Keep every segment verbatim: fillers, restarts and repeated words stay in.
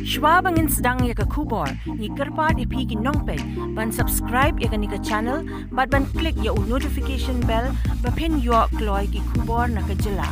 Shwa ba ngin sdang ïa ka khubor, ngi kyrpad ïa phi ki nongpeit ban subscribe ïa kane ka channel bad ban click ïa u notification bell ba phin ïoh kloi ki khubor na ka jylla.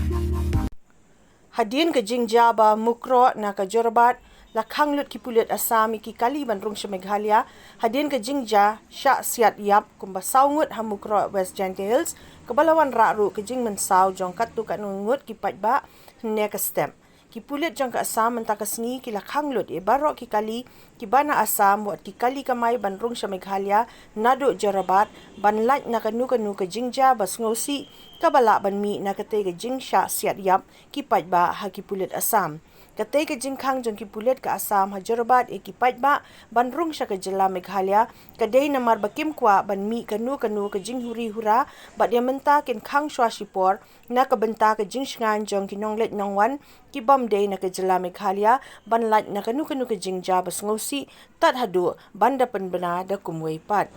Hadien ka jingjia ba mukroh na ka Jorabat, la khang lut ki pulit Assam ïa ki kali ban rung sha Meghalaya. Hadien ka jingjia shah siat ïap kumba saw ngut ha mukroh West Jaintia Hills, kaba la wanrah ruh ka jingmynsaw jong katto katno ngut ki paidbah hynne ka step. Ki pulit jong ka Assam mynta ka sngi ki la khang lut ïa baroh ki kali kiba na Assam wat ki kali kamai ban rung sha Meghalaya naduh Jorabat, ban lait na kano kano ka jingjia ba sngewsih kaba lah ban mih na katei ka jingshah siat ïap ki paidbah ha ki pulit Assam. Katei ka jingkhang jong ki pulit ka Assam ha Jorabat ïa ki paidbah ban rung sha ka jylla Meghalaya ka dei namar ba kim kwah ban mih kano kano ka jinghuri hura, bad ïa mynta kin khang shwa shipor na ka bynta ka jingshngaiñ jong ki nongleit nongwan ki bym dei na ka jylla Meghalaya ban lait na kano kano ka jingjia ba sngewsih, tad haduh ban da pynbna da kumwei pat.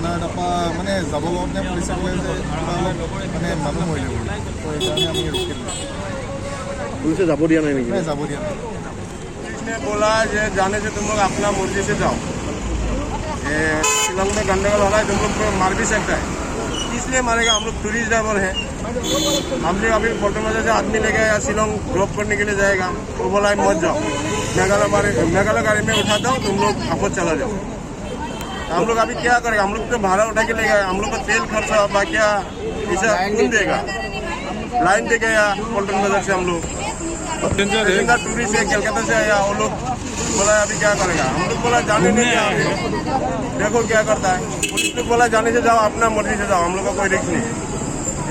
আপোনাৰ তাৰপৰা মানে যাব লওঁতে পুলিচে ক'লে যে কিবা অলপ মানে মানুহ মৰিলে বুলি। তো সেইকাৰণে আমি ৰখি দিলোঁ। পুলিচে যাব দিয়া নাই নেকি? নাই, যাব দিয়া নাই। इसने बोला ये जाने से तुम लोग अपना मर्जी से जाओ। ये शिलोंग में गंडगोल हो रहा है, तुम लोग को मार भी सकता है। इसलिए मारेगा, हम लोग टूरिस्ट ड्राइवर हैं। हम लोग अभी पल्टन बाजार से आदमी लेके या शिलोंग ड्रॉप करने के लिए जाएगा, वो बोला है मत जाओ, मेघालय मारे, मेघालय गाड़ी में उठाता हूँ, तुम लोग वापस चला जाओ। हम लोग अभी क्या करेगा? हम लोग तो भाड़ा उठा के ले गए, हम लोग का तेल खर्चा, बाकी पैसा कौन देगा? लाइन देके आया पल्टन बाजार से हम लोग। पैसेंजर टूरिस्ट है, कलकत्ता से आया, वो लोग बोला अभी क्या करेगा? हम लोग बोला जाने नहीं दिया। देखो क्या करता है। पुलिस ने बोला जाने से जाओ, अपना मर्जी से जाओ, हम लोग का कोई रिस्क नहीं है।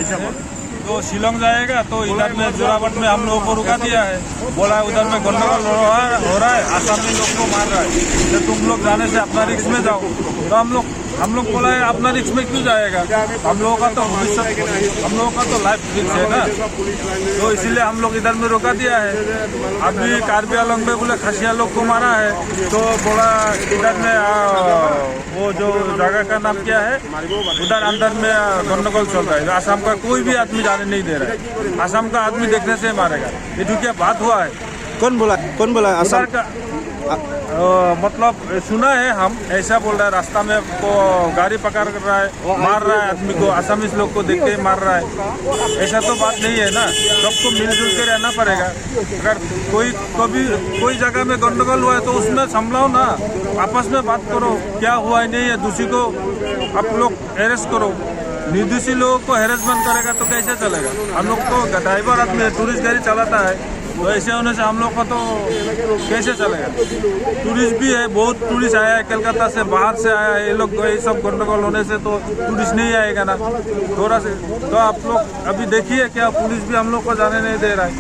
ऐसा बोला। तो शिलोंग जाएगा, तो इधर में जोराबाट में हम लोगों को रुका दिया है। बोला उधर में गंडगोल हो रहा, हो रहा है, आसामी लोग को मार रहा है, तो तुम लोग जाने से अपना रिस्क में जाओ। तो हम लोग, हम लोग बोला है, अपना रिस्क में क्यों जाएगा? हम लोगों का तो भविष्य, हम लोगों का तो लाइफ रिस्क है ना, तो इसीलिए हम लोग इधर में रोका दिया है। अभी कार्बी आंगलोंग में बोले खासिया लोग को मारा है, तो बोला इधर में, आ, वो जो जगह का नाम क्या है, उधर अंदर में गंडगोल चल रहा है। आसाम का कोई भी आदमी जाने नहीं दे रहा है। आसाम का आदमी देखने से मारेगा। ये जो क्या बात हुआ है। कौन बोला, कौन बोला? आसाम का, अ, मतलब सुना है हम, ऐसा बोल रहा है, रास्ता में को गाड़ी पकड़ रहा है, मार रहा है आदमी को, आसामीज लोग को देख के ही मार रहा है। ऐसा तो बात नहीं है ना, सबको मिलजुल के रहना पड़ेगा। अगर कोई, कभी कोई जगह में गंडगोल हुआ है तो उसमें संभलाओ ना, आपस में बात करो, क्या हुआ है नहीं है, दूसरी को आप लोग अरेस्ट करो। निर्दोषी लोगों को हैरेसमेंट करेगा तो कैसे चलेगा? हम लोग तो ड्राइवर आदमी है, टूरिस्ट गाड़ी चलाता है, तो ऐसे होने से हम लोग का तो कैसे चलेगा? टूरिस्ट भी है, बहुत टूरिस्ट आया है कलकत्ता से, बाहर से आया है, ये लोग, ये सब गंडगोल होने से तो टूरिस्ट नहीं आएगा ना। थोड़ा से तो आप लोग अभी देखिए, क्या पुलिस भी हम लोग को जाने नहीं दे रहा है।